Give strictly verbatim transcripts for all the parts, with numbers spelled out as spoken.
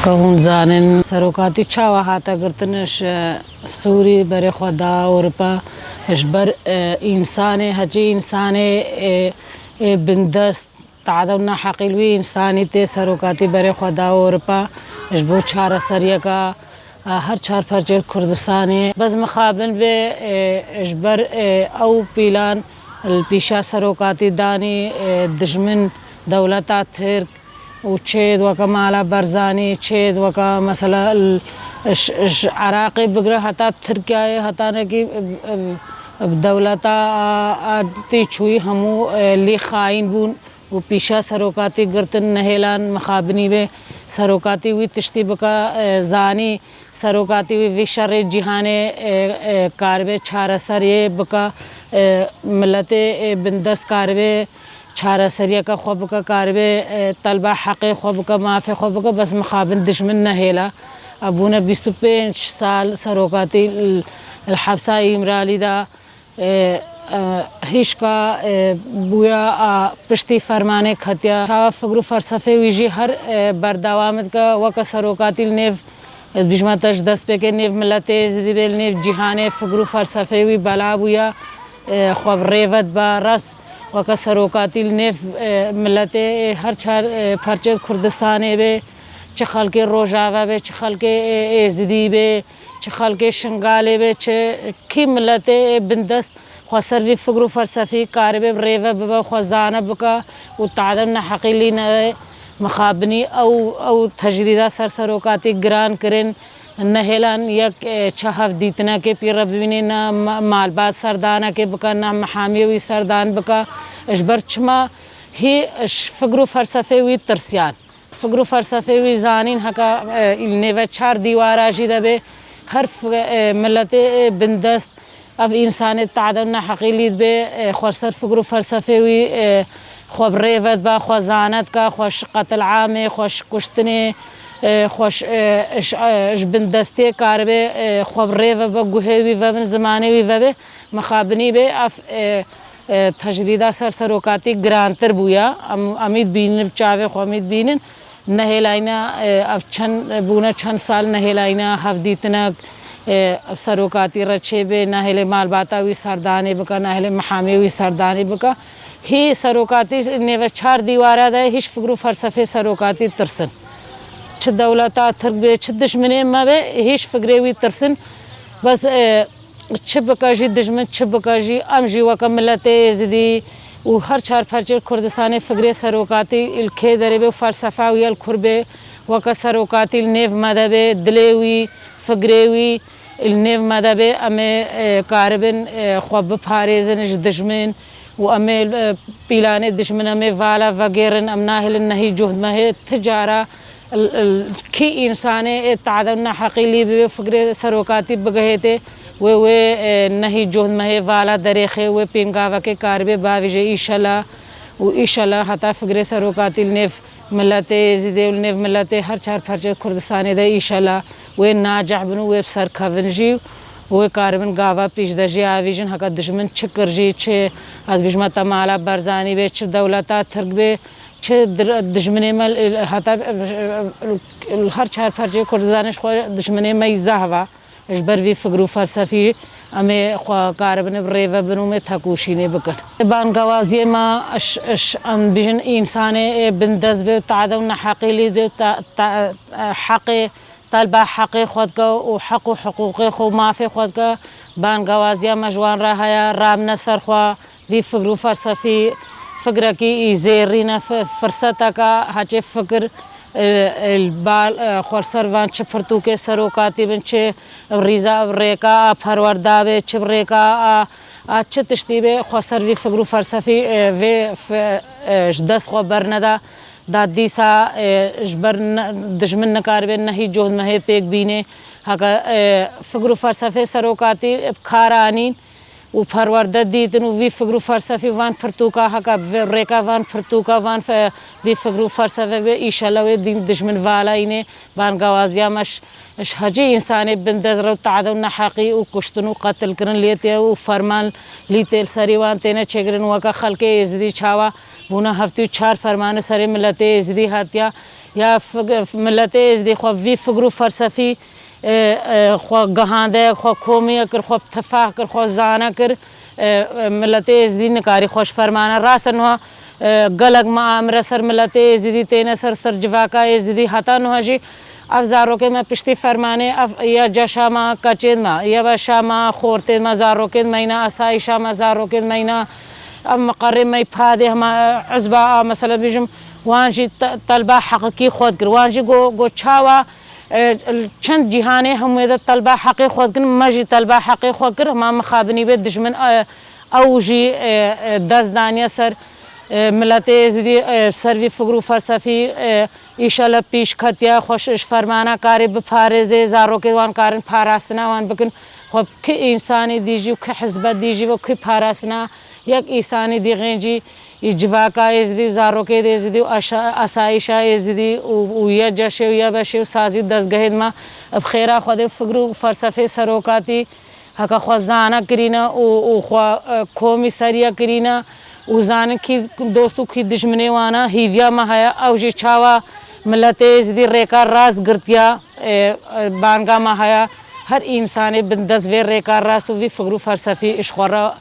Hûn zanin serokatî çawa hate girtin, ji Sûrî berê xwe da Ewropa, ji ber, e, însanê, hecî însanê, e, ê bindest, tade û neheqî li wî însanî tê serokatî berê xwe da Ewropa, ji bo çareseriyeka, e, her çar perçeyê Kurdistanê. Bes mixabin vê, e, ji ber, e, ew pîlan li pîşa serokatî danî, e, dijmin dewleta Tirk, û çê weke mala Barzanî, çê weke mesela l-, ş-, ş-, Iraqê bigire heta Tirkiyeyê, heta nekî, e, e, dewleta a, a tê çûyî hemû, e, lê xayîn bûn û pîşa serokatî girtin, nehêlan mixabinî bê serokatî wî tiştî bike, e, zanî serokatî wî vî şerê cîhanê, e, e, karibe çareseriyê bike, e, miletê, e, bindest karibe çareseriyeke xwe bike, karibe, e, telba heqê xwe bike, mafê xwe bike, bes mixabin dijmin nehêla. Ev bûne bîst û pênc sal serokatî li, li hepsa Îmralî de, e, e, hişka, e, bûya a piştî fermanê ketiya. Çawa fikr û felsefê wî jî her, e, berdewam dike, weke serokatî li nêv Dibêjime te ji destpêkê nêv miletê Êzidî bê, li nêv cîhanê fikr û felsefeyê wî bela bûye, e, xwe bi rê ve dibe. Rast weke serokatî li nêv, e, miletê, e, her çar, e, perçê Kurdistanê bê, çi xelkê Rojava bê, çi xelkê, e, Êzidî bê, çi xelkê Şingalê bê, çi kî miletê, e, bindest Xweser vî fikr û felsefî karibê bi rê ve bibe, xwe zane bike û tade û neheqî lî nebe. Mixabinî ew, ew tecrîda ser serokatî giran kirin. Nehêlan yek, e, çi hevdîtinekê pî re bibîne, ne ma-, malbat serdanekê bike, ne mihamiyê wî serdan bike. Ji ber çima hî ji fikr û felsefê wî tirsiyan. Fikr û felsefê wî zanîn heke, e, li nêve çar dîwara jî de bê, her fi-, e, miletê, e, bindest, ev însanê tade û neheqî lî dibe, e, xweser fikr û felsefê wî, e, xwe bi rê ve dibe, xwe zane dike, xwe ji qetil amê, xwe ji kuştinê, e, xwe ji, e, ji, e, ji bindestiyê karibe, e, xwe bi rê ve be, guhê wî vebin, zimanê wî vebe, mixabinî bê, ev, e, e, tecrîda ser serokatî girantir bûye. Em, em î dibînin, bi çavê xwe em î dibînin. Nehêlayne, e, ev çend, bûne çend sal nehêlayne hevdîtinek, e, serokatî re çêbê, nehêlê malbata wî serdanê bike, nehêlê mihamiyê wî serdanê bike. Hî serokatî nêve çar dîwara de hîç fikr û felsefê serokatî tirsin. Çi dewleta Tirk bê, çi dijminê me bê, hîç fikrê wî tirsin. Bes, e, Çi bike jî dijmin, çi bike jî, em jî weke miletê Êzidî û her çar perçê Kurdistanê fikrê serokatî li kê derê bê û felsefa wî ya li kur bê, weke serokatî li nêv me de bê, dilê wî, fikrê wî li nêv me de bê, em ê, e, karibin, e, xwe biparêzin ji dijmin û em ê, e, pîlanê dijmin em ê vala vegêrin, em nahêlin nehî cuhd me hê ti cara L-, l-, kî însanê ê tade û neheqî lî bibê fikrê serokatî bigihêtê, wê, wê, e, nehî cuhd mehê vala derêxê, wê pêngavekê karibê bavêje, îşela û îşela heta fikrê serokatî li nêv miletê Êzidê û li nêv miletê her çar perçê Kurdistanê de îşela wê naceh bin û wê bi ser kevin jî û wê karibin gava pîş de jî avîjin heke dijmin çi kir jî, çi ez bêjime te mala Barzanî bê, çi dewleta Tirk bê, Çi dir-, dijminê me, e, heta, e, e, e, her çar perçê Kurdistanê ji xwe dijminê me yî zehf e. Ji ber vî fikr û felsefî em ê xwe karibin bi rê ve bin û em ê tekoşînê bikin. Bangawaziyê me, ş-, ş-, em bijin însanê, e, bindest bê, tade û neheqî lî bê, ta-, ta-, e, heqê Talba heqê xwe dike û heq û hiqûqê xwe û mafê xwe dike. Bangewaziya me ji wan re heye, ramine ser xwe, vî fikr û felsefî fikrekî î zêrîn e, fi-, firseteke heçê fikir, e, e, bal, e, xwe li ser van çi pirtûkê serokatî bin, çi rîza rêka a perwerda bê, çi rêka a, a çi tiştî bê, xwe ser vî fikr û felsefî, e, vê fi-, e, ji dest xwe berneda. Da dîsa, e, ji ber ne-, dijmin nikaribe nehî cihd mehê pêk bînê. Heke, e, fikr û felsefê serokatî bi kar anîn û perwerde dîtin û vî fikr û felsefî van pirtûka heke bi vê rêka van pirtûka van fe-, vî fikr û felsefe be, îşela wê dîm dijmin vala înê. Bangewaziya me ji, ji hecî însanê bindest re û tade û neheqî û kuştin û qetilkirin lê tê û ferman lî tê li serî wan têne çêkirin weke xelkê Êzidî çawa bûne heftê û çar fermane serê miletê Êzidî hatiya Ya fig-, miletê êzdî xwe vî fikr û felsefî, e, e, xwe gihande, xwe komî kir, xwe tifah kir, xwe zane kir, e, e, miletê êzdî nikarî xwe ji fermane. Rast e niha, e, gelek muamire ser miletê êzdî têne ser, ser civaka êzdî heta niha jî ev zarokê me piştî fermanê, ev ya ceşa me, keçên me, ya beşa me, xortên me, zarokên me yîna, esayîşa me, zarokên me yîna, ev miqerê me yî padê hema, e, hizba a, mesela bijim, wan jî te-, telba heqikî xwe dikir. Wan jî got, got çawa, e, çend cîhanê hemûyê de telba heqê xwe dikin, me jî telba heqê xwe kir, hema mixabinî bê dijmin, e, ew jî, e, e, dest daniye ser, e, miletê êzdî, e, ser vî fikr û felsefî, e, îşele pîş ketiye, xwe ji, ji fermana karê biparêzê, zarokê wan karin parastina wan bikin. Xwe ki însanî dî jî û ki hizbe dî jî ve ki parastina yek însanî dî xêncî, î civaka êzdî, zarokê êzdî û aşa-, asayîşa êzdî û, û ye ceşê û ye beşê û sazî û dezgehê dima bi xêra Xwedê fikr û felsefê serokatî heke xwe zane kirîne û, û xwe, e, komî seriye kirîne û zanin kî dost û kî dijminê wana. Hîviya me heye, ew jî çawa miletê êzdî rêka rast girtiya, e, e, banga me heye. Her însanê bin dest vê rêka rast û vî fikr û felsefî ji xwe re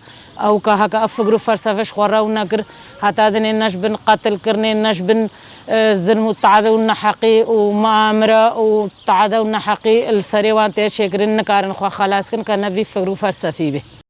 ew ka heke ev fikr û felsefe ji xwe rew nekir, heta dinê ne ji bin qetilkirinê, ne ji bin, e, zilm û tade û neheqî û muamire û tade û neheqî li serê wan tê çêkirin, nikarin xwe xelas kin ke ne vî fikr û felsefî bê.